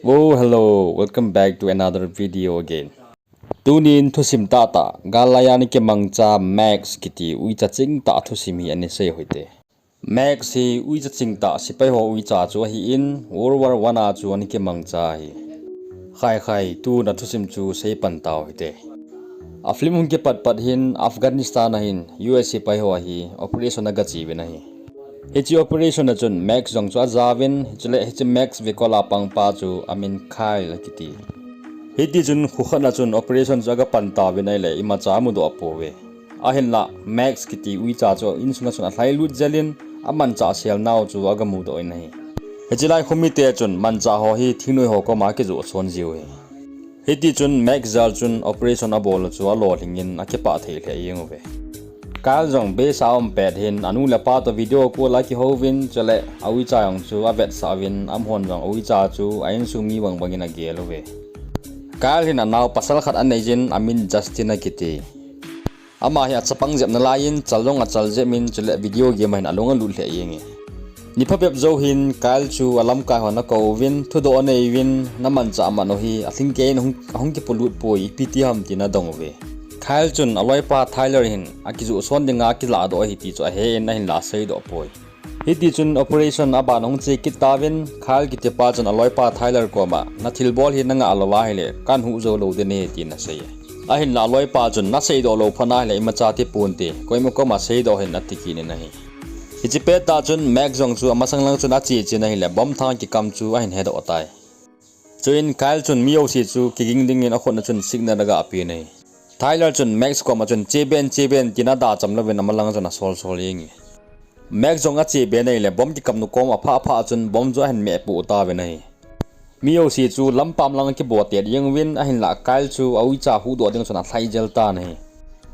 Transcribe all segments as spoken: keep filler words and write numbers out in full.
Oh, hello, welcome back to another video again. Tunin thusim tahtah, gal laiya ana kimangcha Max kiti uicha chingtah thusim hi ana sei u hite. Max hi uicha chingtah, sepai ho uicha chu ahin, World War One a chu ana kimangcha ahi. Khai khai, tuna thusim chu sei pan tau hite. A film hung kipat pat hin Afghanistan a hin U S sepai ho hi operation aga che uvin ahi. Hiche operation a chun Max jong chu ajauvin, hichule hiche Max vekol a pangpa chu amin Kyle akiti. Hiti chun kho khat a chun operation chu aga pan tauvin ahile imacha amudoh pouve. Ahinla Max kiti uicha chu insunga chun alhailut jel in amanchah sel nau chu aga mudoh in ahi. Hiche lai khomite chun manchah ho hi thingnoi ho koma akijoh son jiu ahi. Hiti chun Max jal chun operation abol u chu alolhing in akipah thei lheh jeng uve. Kyle jong base a aum pet hin anu le apa toh video call a akihouvin, chule a uicha jong chu avetsah uvin, amahon jong a uicha chu a insung mi bang bangin agel uve. Kyle hin anao pasal khat anei jin amin Justin akiti. Ama hi achapang jep nalai in chal jong achal jep in, chule video game a hin alung alut lheh jenge. Ni phabep jou hin Kyle chu alamkai hon akouvin, thudoh anei uvin, namanchah man u hi alhingkei in ahung, ahung kipolut poi, ipi ti ham tin adong uve. Kyle chun aloipa Tyler hin akijoh son dinga akilahdoh ahi ti chu ahe in ahinla aseidoh poi. Hiti chun operation aban ahung che kit tauvin, Kyle kitipa chun aloipa Tyler koma, nathilbol hi nangah lou ahile, kahin huh jou lou ding ahi tin asei e. Ahinla aloipa chun, naseidoh lou phat ahile imacha ti ponte, koima koma seidoh hih in ati kit in ahi. Hiche pettah chun Max jong chu amasang lang chun ache chen ahile, bomb thang kikam chu ahin hedoh tai. Chuin Kyle chun mi jouse chu kiging dingin akhut a chun signal aga pen ahi. Tyler chun Max koma chun, cheben, cheben, tin adacham louvin amalang chun asol sol jenge. Max jong acheben ahile, bomb kikam nu kom aphah phah chun bomb chu ahin meh poh tauvin ahi. Mi jouse chu lampam lang akibo tet jeng uvin, ahinla Kyle chu a uicha huhdoh ding chun alhai jel tan ahi.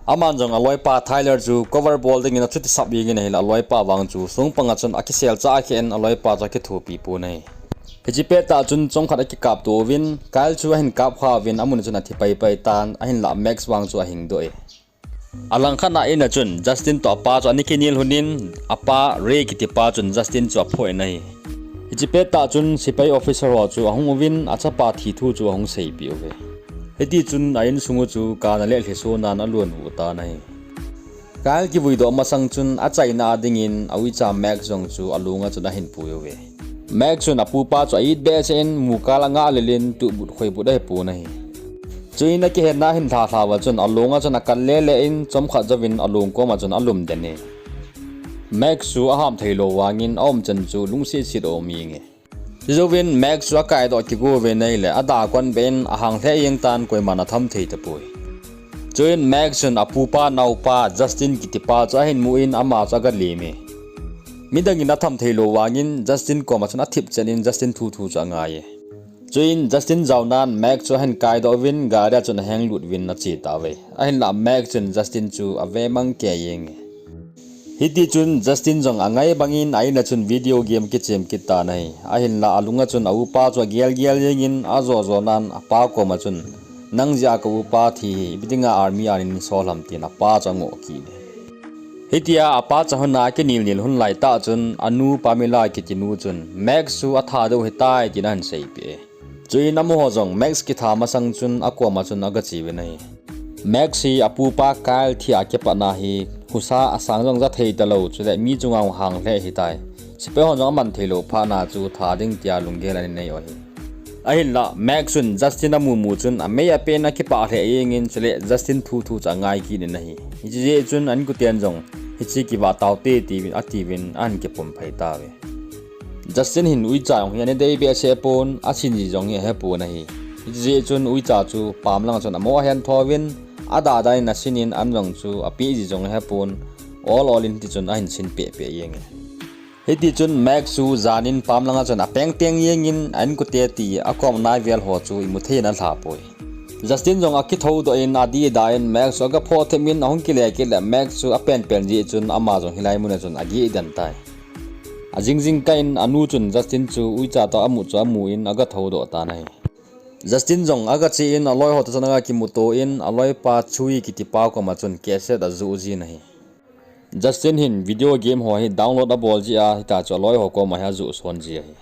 Aman jong aloipa Tyler chu cover bol dingin achuti sap jengin ahile, aloipa vang chu songpang a chun akiselchah khen, aloipa chu akithopi pon ahi. Hiche pettah chun chomkhat akikapto uvin, Kyle chu ahin kapkha uvin, amun a chun athi paipai tan, ahinla Max vang chu ahingdoh e. Alangkhat a in a chun Justin toh apa chu ana kinel lhon in, apa Ray kitipa chun Justin chu aphoh in ahi. Hiche pettah chun sepai officer ho chu ahung uvin, achapa thi thu chu ahung seipeh uve. Hiti chun a insung u chu kana le lhiso nan alon u tan ahi. Kyle kivuidoh masang chun achaina a dingin a uicha Max jong chu alung a chun ahin pui uve. Max chun apupa chu a-it behseh in, mukal angah lel in, tuhbut khoibut ahepon ahi. Chuin akihenna ahin lhalha uva chun alung a chun akan lele in, chomkhat jouvin alung koma chun alum den e. Max chu aham theilou vangin aumchan chu lungsetset aum jenge. Chujouvin Max chu akaidoh kigo uvin ahile, adakon beh in ahang lheh jeng tan, koiman atham thei tapoi. Chuin Max chun apupa naopa Justin kitipa chu ahin mu in ama chu aga lem e. Midangin atham theilou vangin Justin koma chun athip chen in Justin thuthu chu angai e. Chuin Justin jaonan Max chu ahin kaidoh uvin gari a chun ahenglut uvin ache tauve. Ahinla Max chun Justin chu avemang kei jenge. Hiti chun Justin jong angai bangin a in a chun video game akichem kit tan ahi. Ahinla alung a chun a upa chu agel gel jengin ajo jonan apa koma chun, nang jeh a ka upa thi hi ipi dinga army a nei sol ham tin apa chu angoh kit e. Hitia apa chahon a akinel nel lhon laitah chun anu Pamela kiti nu chun Max chu atha deu ahitai tin ahin seipeh e. Chuin amaho jong Max kitha masang chun akoma chun aga che uvin ahi. Max hi apupa Kyle thi a kipatna hi husa asang jong ja thei talou, chule mi chunga hung hang lheh ahitai. Sepai hon jong aman theilou phatna chu tha ding tia lunggel ana nei u ahi. Ahinla Max chun Justin amu mu chun amei apen akipah lheh jengin, chule Justin thuthu chu angai kit in ahi. Hiche jeh chun a inkoten jong hiche kivah taute tiuvin, atiuvin ahin kipumphei tauve. Justin hin uicha jong hi ana dei behseh pon, asin ji jong hi ahepon ahi. Hiche jeh chun uicha chu pam langa chun amo ahen tho uvin, adahdah in asin in, an jong chu apeh ji jong ahepon, ol ol in hiti chun ahin sin pehpeh jenge. Hiti chun Max chu jan in pam langa chun apeng teng jengin a inkote ti akom nai vel ho chu imu thei in alha poi. Justin jong akithoudoh in adihdah in Max chu aga phoh them in ahung kile kit le Max chu apenpen jeh chun ama jong hilai mun a chun agih den tai. Ajing jingkah in anu chun Justin chu uicha toh amu chu amu in aga thoudoh tan ahi. Justin jong aga che in aloi ho toh chun aga kimuto in aloipa Chuy kitipa koma chun cassette ajoh jin ahi. Justin hin video game ho hi download abol jeh a hita chu aloi ho koma hi ajoh son ji ahi.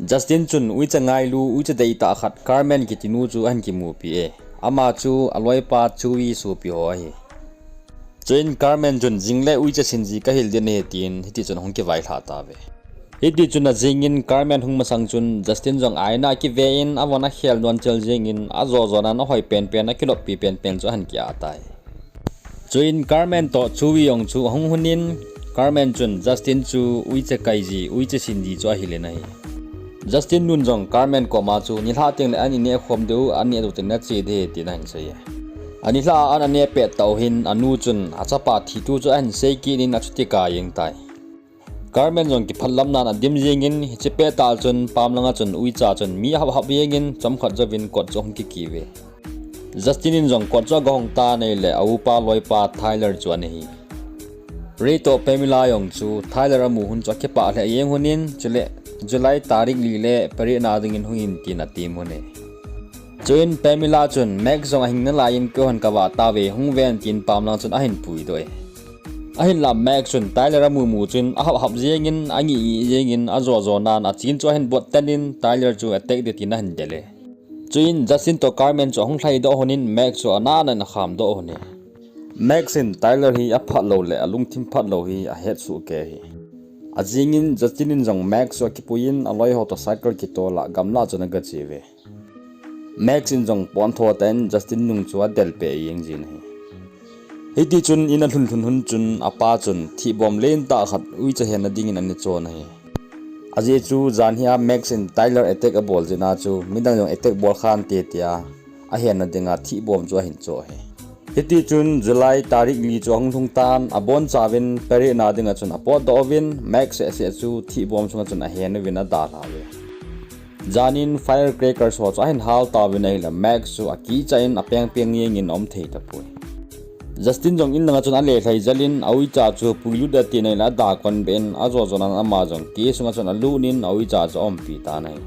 Justin chun uicha ngailu, uicha deitah khat Carmen kitinu chu ahin kimupi e. Ama chu aloipa Chuy sopi ho ahi. Chuin Carmen chun, "Jingle uicha sinji kahil ding ahi," tin hiti chun ahung kivailhah tauve. Hiti chun ajingin Carmen hung masang chun Justin jong aina akive in, avon akhel nuan chel jingin, ajo jo nan ahoi penpen, akiloppi penpen chu ahin kia tai. Chuin Carmen toh Chuy jong chu ahung hunin, Carmen chun Justin chu uicha kaiji, uicha sinji chu ahil in ahi. Justin nun jong Carmen koma chu, "Nilhah tengle an ineh khom diu, an neh diu tengle che ding ahi," tin ahin sei e. Anilhah a an aneh pet tauhin, anu chun achapa thitu chu ahin sei kit in achuti kap jeng tai. Carmen jong kiphatlam nan adim jingin, hiche pettah chun pamlanga chun uicha chun mi ahap hap jingin, chomkhat jouvin kot chu ahung kiki uve. Justin in jong kot chu agahong tan ahile, aupa loipa Tyler chu ana hi. Ray toh Pamela jong chu Tyler amu hun chu akipah lheh jeng hunin, chule July tarik li le parade na dingin hungin tin atem un e. Chuin Pamela chun, "Max jong ahing nalai in, keihon kavah tauve, hung ven," tin pamlang chun ahin puidoh e. Ahinla Max chun Tyler amu mu chun ahap hap jingin, angih ngih jingin, ajo jo nan achin chu ahin bot tan in, Tyler chu attack ding tin ahin del e. Chuin Justin toh Carmen chu ahung lhaidoh hunin, Max chu ana nan akhamdoh un e. Max in Tyler hi aphat lou le alungthim phat lou hi ahetsoh kei e. Ajingin Justin in jong Max chu akipuiyin, aloi ho toh cycle kitol a gamlah chun agache uve. Max in jong pontho tah in Justin nung chu adelpeh jeng jin ahi. Hiti chun in alhun lhun hun chun apa chun thihbom lentah khat uicha henna dingin ana chon ahi. Ajeh chu jan hia Max in Tyler attack abol jeh a chu midang jong attack bol khante tia ahenna dinga thihbom chu ahin cho ahi. Hiti chun July tarik li chu ahung lhung tan, abonchauvin parade na dinga chun apotdoh uvin, Max seh seh chu thihbom sunga chun ahen uvin adalha uve. Janin firecrackers ho chu ahin hal tauvin ahile, Max chu akichat in apeng peng jengin aum thei tapoi. Justin jong in langa chun alelhai jel in, auicha chu puilut ding atin ahile, adakon beh in, ajo jo nan ama jong cage sunga chun alut in, auicha chu aumpi tan ahi.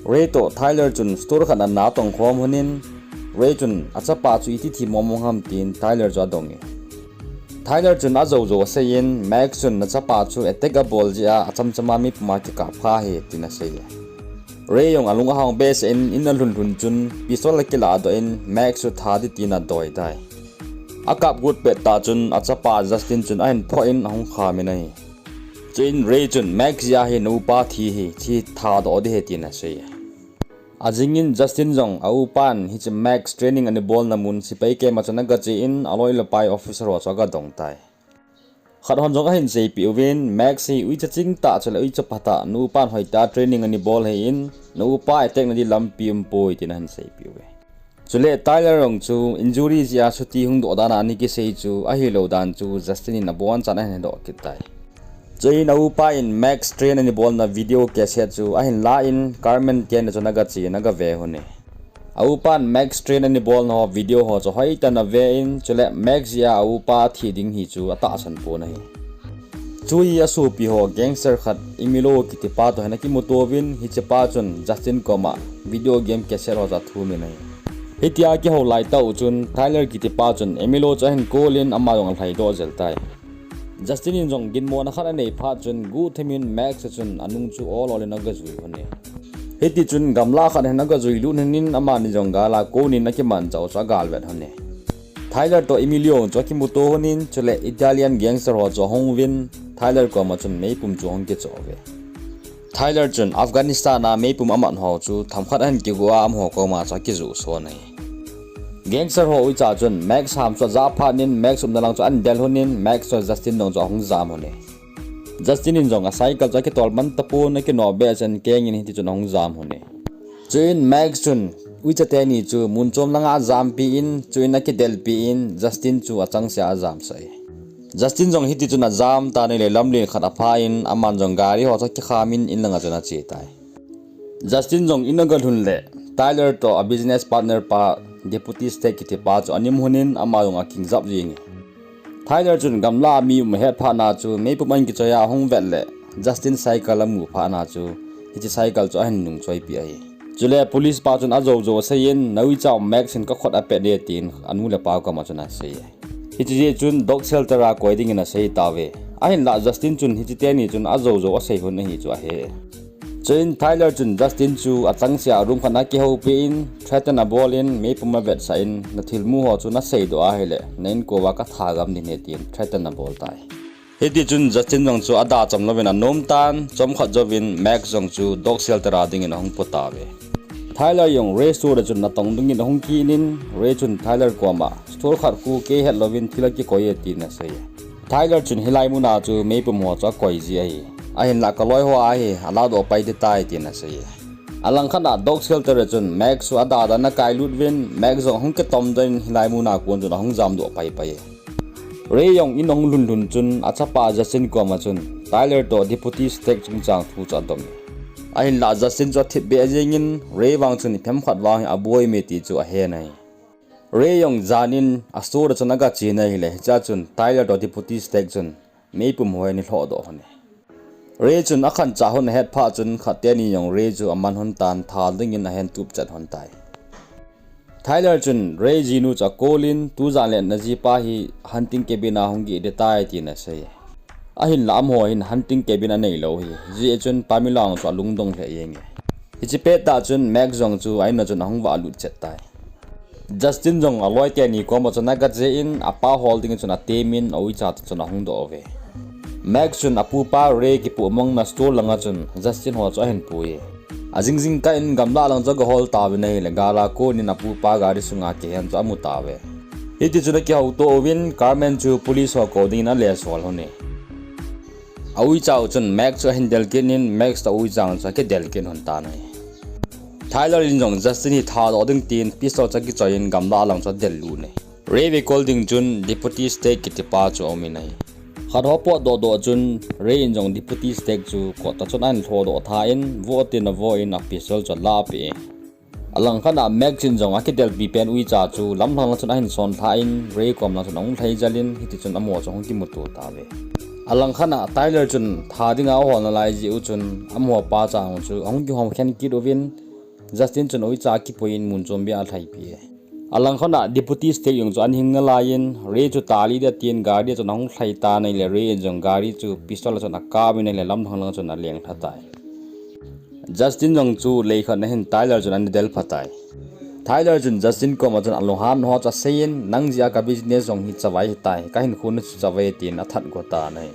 Ray toh Tyler chun store khat a natong khom hunin, Ray chun achapa chu iti themmong mong ham tin Tyler chu adong e. Tyler chun ajou jou aseiyin, Max chun nachapa chu attack abol jeh a achamchama mipum a kikap kha ahi tin asei e. Ray jong alung ahang behseh in, in alhun lhun chun pistol akiladoh in, Max chu that ding tin adoi tai. Akap got pettah chun achapa Justin chun ahin phoh in ahung khamin ahi. Chuin Ray chun, "Max jeh a hi naupa thi hi, thi thadoh ding ahi," tin asei e. Ajingin Justin jong aupan hiche Max training ana bolna mun sepai camp a chun agache in, aloi le pai officer ho chu agadong tai. Khat hon jong ahin seipeh uvin, Max hi uicha chingtah chule uicha phatah, naupan hoitah a training ana bol ahin, naupa attack na ding lampi umpoi tin ahin seipeh uve. Chule Tyler jong chu injury jeh a chuti hungdoh dan a ana kisei chu ahilou dan chu Justin in abonchan ahin hedoh kit tai. Chuin aupa in Max train ana bolna video cassette chu ahin la in Carmen keng a chun agache in agave un e. Aupan Max train ana bolna ho video ho chu hoitah in ave in, chule Max jeh a aupa thi ding hi chu atahsan pon ahi. Chuin asopi ho gangster khat Emilio kitipa toh hin akimuto uvin, hichepa chun Justin koma video game cassette ho chu athumin ahi. Hitia kihou laitah u chun Tyler kitipa chun Emilio chu ahin call in ama jong alhaidoh jel tai. Justin in jong ginmona khat anei phat chun guhthim in Max a chun anung chu ol ol in agajui un e. Hiti chun gamlah khat hin agajui lut un in amani jong gal a kon in akimanchah u chu agalvet un e. Tyler toh Emilio chu akimuto un in, chule Italian gangster ho chu ahung uvin, Tyler koma chun meipum chu ahung kichoh uve. Tyler chun Afghanistan a meipum amat ho chu themkhat ahin kigo a amaho koma chu akijoh son ahi. Gangster ho uicha chun Max ham chu ajah phat in Max umna lang chu ahin del un in, Max toh Justin dong chu ahung jam un e. Justin in jong acycle chu akitol man tapon, akinoh behseh in keng in hiti chun ahung jam un e. Chuin Max chun uicha teni chu mun chom langa ajampi in, chuin akidelpi in Justin chu achangseh a ajamsah e. Justin jong hiti chun ajam tan ahile lamlen khat apha in, aman jong gari ho chu akikham in in langa chun ache tai. Justin jong in agalhun le Tyler toh a business partner pa Deputy Stack kitipa chu anim un in ama jong akingjap jeng e. Tyler chun gamlah a mi um ahet phat na chu meipum ahin kichoi a ahung vet le Justin cycle amu phat na chu hiche cycle chu ahin nungchoipi ahi. Chule police pa chun ajou jou asei in, nauicha u Max in kakhut apet e tin anu le apa koma chun asei e. Hiche jeh chun dog shelter a koi dingin asei tauve. Ahinlah Justin chun hiche teni chun ajou jou asei un ahi chu ahe e. Chuin Tyler chun Justin chu achangseh a room khat a akihoupi in, threaten abol in, meipum avetsah in, nathilmu ho chu naseidoh ahile, na inkoa kathagam ding ahi tin threaten abol tai. Hitichun Justin jong chu adachom louvin anom tan, chomkhat jouvin Max jong chu dog shelter a dingin ahung potauve. Tyler jong Ray store a chun natong dungin ahung kit in, Ray chun Tyler koma, store khat khu kei hetlouvin thil akikoi e tin asei. Tyler chun hilai muna chu meipum ho chu akoi ji ahi. Ahinlah kaloi ho ahi, aladoh pai ding tai tin asei. Alangkhat a dog shelter a chun Max chu adada ana kailut uvin, Max jong ahung kitomdoh in hilai muna kon chun ahung jamdoh paipai e. Ray jong in ahung lhunlhun chun achapa Justin koma chun Tyler toh Deputy Stack chungchang thu chu adong e. Ahinlah Justin chu athipbeh jengin Ray vang chun ipi ham khat vang hi aboi me ti chu ahen ahi. Ray jong janin a store a chun agache in ahile, hichea chun Tyler toh Deputy Stack chun meipum ho hi ana lhohdoh lhon e. Ray chun akhancha hon ahet phat chun khat teni jong Ray chu aman lhon tan, thal dingin ahen tupchet lhon tai. Tyler chun Ray jinu chu akouvin, tujan le najipa hi hunting cabin a hung geh ding tai tin asei. Ahinlah amaho hin hunting cabin aneilou ahi, hijeh chun Pamela jong chu alungdong lheh jenge. Hiche pettah chun Max jong chu a-in a chun ahung valut chet tai. Justin jong aloi teni koma chun agache in, apa hol ding chun atemin, a-uicha toh chun ahung doh uve. Max chun apupa Ray kipohmangna store langa chun Justin ho chu ahin pui e. Ajing jingkah in gamlah lang chu agahol tauvin ahile, gal a konin apupa gari sunga kihen chu amu tauve. Hitichun akihouto uvin, Carmen chu police ho kou dingin alesol lhon e. A-uicha u chun Max chu ahin del kit in, Max toh a-uicha chu akidel kit lhon tan ahi. Tyler in jong Justin hi thadoh ding tin pistol chu akichoiyin gamlah lang chu adel lut e. Ray veikol ding chun Deputy Stack kitipa chu aumin ahi. Khat ho potdoh doh chun Ray in jong Deputy Stack chu kot a chun ahin lhodoh tha in, vo tin avoh in a pistol chu alahpeh e. Alangkhat a Max in jong akidelpi pen uicha chu lamlhang lang chun ahin sonlhah in, Ray kom lang chun ahung lhaijel in, hitichun amaho chu ahung kimuto tauve. Alangkhat a Tyler chun tha dinga ahol nalai jeh u chun amaho pacha jong chu ahung kihomkhen kit uvin, Justin chun a-uicha akipuiyin mun chombeh a alhaipi e. Alangkhat a Deputy Stack jong chu ahin hing nalaiyin, Ray chu talih ding atin gari a chun ahung lhai tan ahile, Ray in jong gari chu pistol a chun akapin ahile, lamlhang lang chun alenglha tai. Justin jong chu leikhat a hin Tyler chun ana delpha tai. Tyler chun Justin koma chun alunghan ho chu aseiyin, nang jeh a ka business jong hi chavai ahitai, kahinkho na chu chavai, tin athat go tan ahi.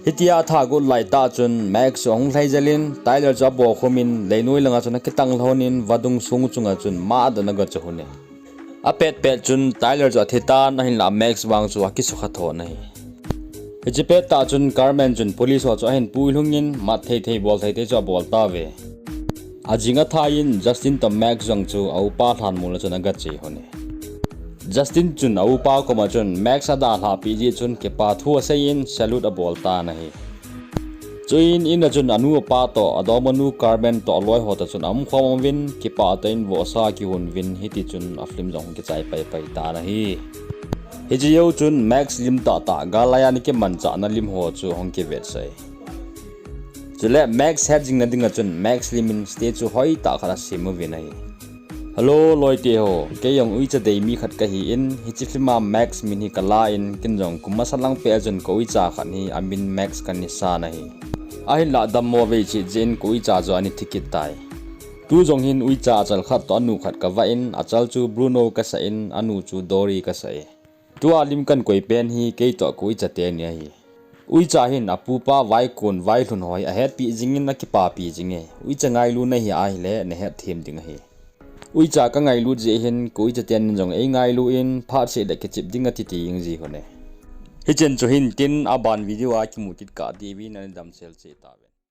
Hitia athat got laitah chun Max chu ahung lhaijel in, Tyler chu abokhumin, leinoi langa chun akitang lhonin, vadung song chunga chun madan agache lhon e. Apetpet chun Tyler chu athitan, ahinlah Max vang chu akisukha thon ahi. Hiche pettah chun Carmen chun police ho chu ahin puilhungin, mat thei thei bol thei thei chu abol tauve. Ajing athaiyin Justin toh Max jong chu a-upa lhanmol a chun agache lhon e. Justin chun a-upa koma chun Max adalhahpeh jeh chun kipa thu aseiyin salute abol tan ahi. Chuin in a chun anu apa toh, adongmanu Carmen toh, aloi ho toh chun aumkhom uvin, kipah tah in vohsa akihon uvin, hitichun a film jong hung kichai paipai tan ahi. Hiche jou chun Max lim tahtah, gal laiya ana kimanchahna lim ho chu hung kivetsah e. Chule Max het jingna dinga chun Max lim in statue hoitah khat asem uvin ahi. Hello loite ho, kei jong uicha dei mi khat kahin, hiche film a Max min hi kala in, ken jong kum masa lang peh a chun ka uicha khat hi amin Max kana san ahi. Ahinlah dammo vei cheh jeh in ka uicha chu ana thi kit tai. Tu jong hin uicha achal khat toh anu khat kavah in, achal chu Bruno kasah in, anu chu Dory kasah e. Tua lim kan koi pen hi kei toh ka uicha teni ahi. Uicha hin apupa vaikon vailhun ho hi ahetpi jingin akipapi jinge. Uicha ngailuna hi ahile nahet them ding ahi. Uicha kangailut jeh hin ka uicha tenin jong eingailu in, phat seh le kichep ding ati ti jing ji lhon e. Hichun chuhin tin aban video a kimu kit kah diuvin nana damsel cheh tauve.